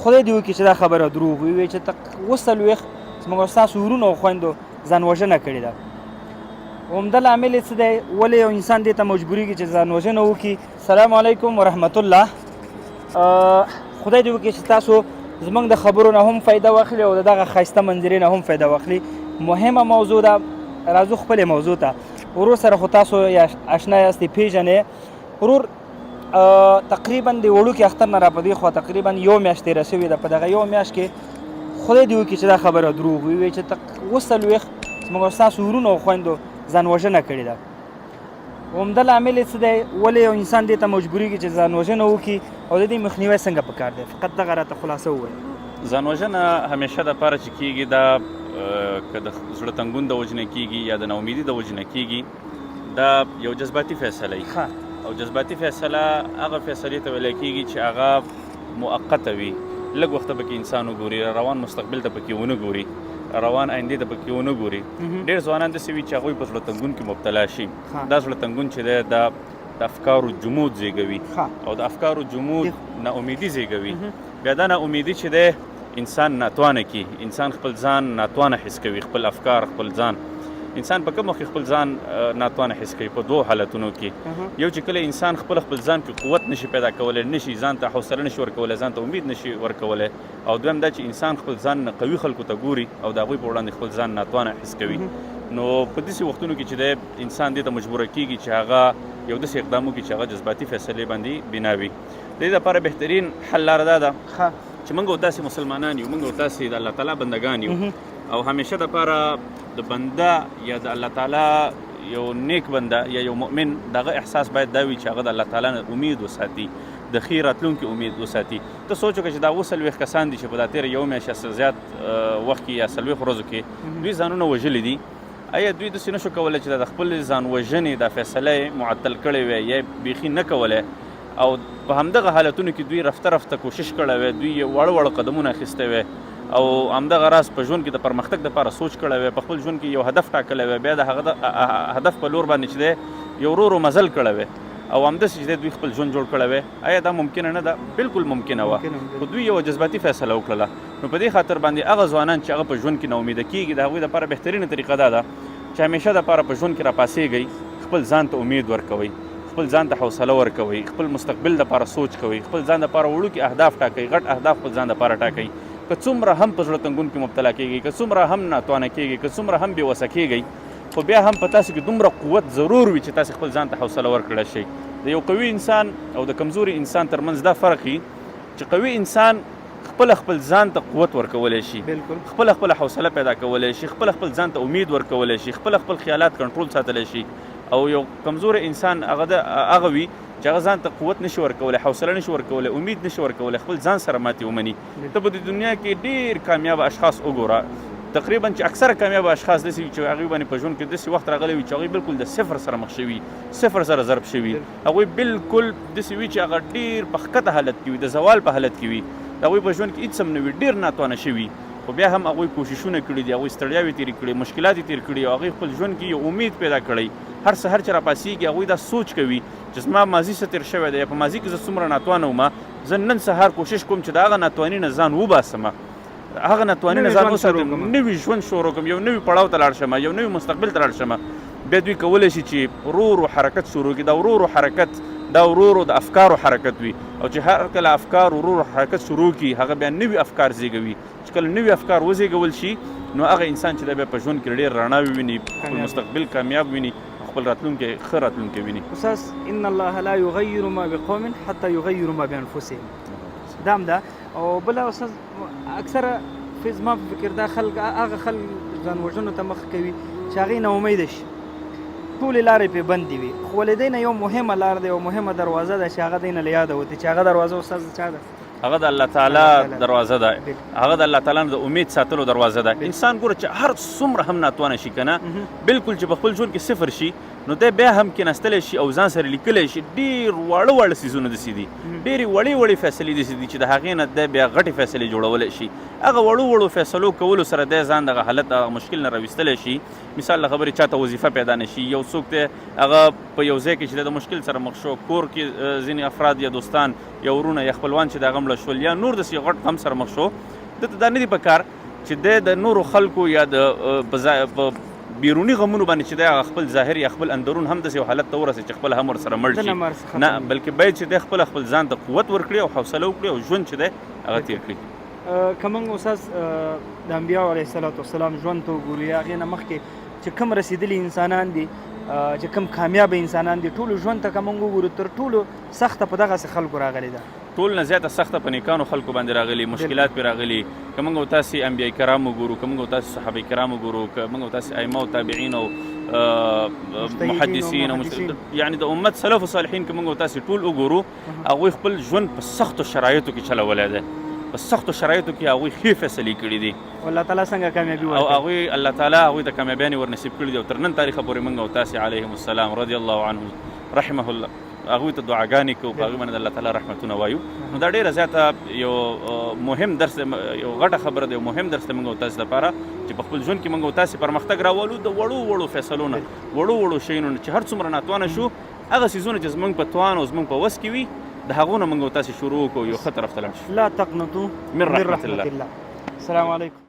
خدای دې وکړي چې دا خبره دروغ وي، وی چې 47 زموږ ستاسو وروڼو او خویندو ځان وژنه کړې ده. عمده لامل یې څه دی؟ ولې یو انسان دې ته مجبورېږي چې ځان وژنه وکړي؟ السلام علیکم ورحمت الله. خدای دې وکړي چې تاسو زموږ د خبرو نه هم فایده واخلي او د دغه ښایسته منظرې نه هم فایده واخلي. مهمه موضوع ده، راځو خپلې موضوع ته. ورور سره خو تاسو یا اشنا یاستئ، پیژنئ ورور. تقریبا د وړوکي اختر نه را په دې خوا تقریبا یو میاشت تېره شوې ده. په دغه یو میاشت کې خدای دې وکړي چې دا خبره دروغ وي، وی چې 47 زموږ ستاسو وروڼو او خویندو ځان وژنه کړې ده. عمده لامل یې څه دی؟ ولې یو انسان دې ته مجبورېږي چې ځان وژنه وکړي او د دې مخنیوی څنګه پکار دی؟ فقط دغه راته خلاصه ووایه. ځان وژنه همیشه د پاره چې کیږي، دا که د زړه تنګون د وجې نه کیږي یا د ناامیدي د وجې نه کیږي، دا یو جذباتي فیصله وي. او جذباتي فیصله هغه فیصلې ته ویل کیږي چې هغه مؤقته وي، لږ وخت به کې انسان وګوري، روان مستقبل ته پکې ونه ګوري، روان آیندې ته پکې ونه ګوري. ډېر ځوانان داسې وي چې هغوی په زړه تنګون کې مبتلا شي. دا زړه تنګون چې دی دا د افکارو جمود زیږوي او د افکارو جمود ناامیدي زیږوي. بیا دا ناامیدي چې دی انسان ناتوانه کی، انسان خپل ځان ناتوانه حس کوي، خپل افکار، خپل ځان. انسان په کوم وخت خپل ځان ناتوانه حس کوي؟ په دوو حالتونو کې. یو چې کله انسان خپل خپل ځان کې قوت نشي پیدا کولی، نشي ځان ته حوصله نشي ورکولی، ځان ته امید نشي ورکولی. او دویم دا چې انسان خپل ځان نه قوي خلکو ته ګوري او د هغوی په وړاندې خپل ځان ناتوانه حس کوي. نو په داسې وختونو کې چې دی انسان دې ته مجبوره کیږي چې هغه یو داسې اقدام وکړي چې هغه جذباتي فیصلې باندې بنا وي. د دې لپاره بهترین حل لاره دا ده چې موږ او تاسې مسلمانان یو، موږ او تاسې د الله تعالی بندگان یو، او همیشه دپاره د بنده یا د الله تعالی یو نیک بنده یا یو مؤمن دغه احساس باید دا وي چې هغه د الله تعالی نه امید وساتي، د ښې راتلونکي امید وساتي. ته سوچ وکړه چې دا 47 کسان دي چې په دا تېره یو میاشت یا زیات وخت کې یا 40 ورځو کې دوی ځانونه وژلي دي. ایا دوی داسې نشو کولی چې د خپل ځان وژنې دا فیصله یې معطل کړې وی یا بیخي نه کولی، او په همدغه حالتونو کې دوی رفته رفته کوشش کړی وی، دوی یې واړه واړه قدمونه اخیستی وی او همدغه راز په ژوند کې د پرمختګ دپاره سوچ کړی وی، په خپل ژوند کې یو هدف ټاکلی وی، بیا د هغه د هدف په لور باندې چې دی یو ورو ورو مزل کړی وی او همداسې چې دی دوی خپل ژوند جوړ کړی وی؟ ایا دا ممکنه نه ده؟ بالکل ممکنه وه، خو دوی یوه جذباتي فیصله وکړله. نو په دې خاطر باندې هغه ځوانان چې هغه په ژوند کې ناامیده کیږي، د هغوی دپاره بهترینه طریقه دا ده چې همیشه دپاره په ژوند کې راپاڅېږئ، خپل ځان ته امید ورکوئ، خپل ځان ته حوصله ورکوئ، خپل مستقبل دپاره سوچ کوئ، خپل ځان دپاره وړوکي اهداف ټاکئ، غټ اهداف خپل ځان دپاره ټاکئ. که څومره هم په زړه تنګون کې مبتلا کیږئ، که څومره هم ناتوانه کیږئ، که څومره هم بې وسه کیږئ، خو بیا هم په تاسو کې دومره قوت ضرور وي چې تاسو خپل ځان ته حوصله ورکړی شئ. د یو قوي انسان او د کمزوري انسان ترمنځ دا فرق وي چې قوي انسان خپل خپل ځان ته قوت ورکولی شي، خپل خپل حوصله پیدا کولی شي، خپل خپل ځان ته امید ورکولی شي، خپل خپل خیالات کنټرول ساتلی شي. او یو کمزوری انسان هغه د هغه وي چې هغه ځان ته قوت نشي ورکولی، حوصله نشي ورکولی، امید نشي ورکولی، خپل ځان سره ماتې ومني. ته په دې دنیا کې ډیر کامیاب اشخاص وګوره، تقریبا چې اکثره کامیاب اشخاص داسې وي چې هغوی باندې په ژوند کې داسې وخت راغلی وي چې هغوی بالکل د صفر سره مخ شوي، صفر سره ضرب شوي، هغوی بالکل داسې وي چې هغه ډیر په ښکته حالت کې وي، د زوال په حالت کې وي، د هغوی په ژوند کې هېڅ هم نه وي، ډیر ناتوانه شوي، خو بیا هم هغوی کوششونه کړي دي، هغوی ستړیاوې تېرې کړي، مشکلات یې تېر کړي او هغوی خپل ژوند کې یو امید پیدا کړی. هر سهار چې راپاڅېږي هغوی دا سوچ کوي چې زما ماضي څه تېر شوی دی، په ماضي کې زه څومره ناتوانه وم، زه نن سهار کوشش کوم چې د هغه ناتواني نه ځان وباسم، هغه ناتواني نه ځان وساتم، نوي ژوند شروع کوم، یو نوي پړاو ته لاړ شم، یو نوي مستقبل ته لاړ شم. بیا دوی کولی شي چې ورو ورو حرکت شروع کړي. دا ورو ورو حرکت، دا ورو ورو د افکارو حرکت وي، او چې هر کله افکار ورو ورو حرکت شروع کړي، هغه بیا نوي افکار زیږوي. چې کله نوي افکار وزیږول شي، نو هغه انسان چې دا بیا په ژوند کې ډېر رڼا وویني، خپل مستقبل کامیاب ویني، خپل راتلونکی ښه راتلونکی ویني. استاد، ان الله لا یغیر ما بقوم حتی یغیروا ما بانفسهم، دا هم ده. او بله استاد، اکثره زما په فکر دا خلک هغه خلک ځان وژنو ته مخ کوي چې هغې ناامیده شي، ټولې لارې پرې بندې وي، خو ولې دی نه یو مهمه لار ده، یو مهمه دروازه ده چې هغه دی نه له یاده وتې، چې هغه دروازه استاد چا ده؟ هغه د الله تعالی دروازه ده، هغه د الله تعالی د امید ساتلو دروازه ده. انسان ګوره چې هر څومره هم ناتوانه شي که نه، بالکل چې په خپل ژوند کې صفر شي، نو دی بیا هم کېناستلی شي او ځان سره لیکلی شي. ډېر واړه واړه څیزونه داسې دي، ډېرې وړې وړې فیصلې داسې دي چې د هغې نه دی بیا غټې فیصلې جوړولی شي. هغه وړو وړو فیصلو کولو سره دی ځان دغه حالت هغه مشکل نه راویستلی شي. مثال له خبرې چاته وظیفه پیدا نه شي، یو څوک دی هغه په یو ځای کې چې د مشکل سره مخ شو، کور کې ځینې افراد یا دوستان یا ورونه یا خپلوان چې د هغه مړه شول یا نور داسې یو غټ غم سره مخ شو، ده ته دا نه دي په کار چې دی د نورو خلکو یا د په بیروني غمونو باندې چې دی هغه خپل ظاهر یا خپل اندرون هم داسې یو حالت ته ورسي چې خپل هم ورسره مړ شي، نه، بلکې باید چې دی خپل ځان ته قوت ورکړي او حوصله وکړي او ژوند چې دی هغه تېر کړي. که موږ استاد د انبیاء علیه الصلاة والسلام ژوند ته وګورو یا هغې نه مخکې چې کوم رسېدلي انسانان دي، چې کوم کامیابه انسانان دي، ټولو ژوند ته که موږ وګورو تر ټولو سخته په دغسې خلکو راغلې ده. ټول نه زیاته سخته په نیکانو خلکو باندې راغلي، مشکلات پرې راغلي. که موږ او تاسې انبیاء کرام وګورو، که موږ او تاسې صحابه کرام وګورو، که موږ او تاسې ائمه او تابعین او محدثین او یعنی د امت سلف او صالحین که موږ او تاسې ټول وګورو، هغوی خپل ژوند په سختو شرایطو کې چلولی دی، په سختو شرایطو کې هغوی ښې فیصلې کړې دي. الله تعالی څنګه کامیابي ورکړي او هغوی الله تعالی هغوی ته کامیابیانې ورنصیب کړي دي. او تر نن تاریخه پورې موږ او تاسې علیهم السلام رضی الله عنهم رحمه الله هغوی ته دعاګانې کوو، په هغوی باندې د الله تعالی رحمتونه وایو. نو دا ډېره زیاته یو مهم درس دی، یو غټه خبره ده، یو مهم درس دی موږ او تاسې لپاره چې په خپل ژوند کې موږ او تاسې پرمختګ راولو د وړو وړو فیصلو نه، وړو وړو شیانو نه چې هر څومره ناتوانه شو، هغه څیزونه چې زموږ په توان او زموږ په وس کې وي د هغو نه موږ او تاسې شروع وکړو، یو ښه طرف ته لاړ شو. لا تقنطوا من رحمت الله. السلام علیکم.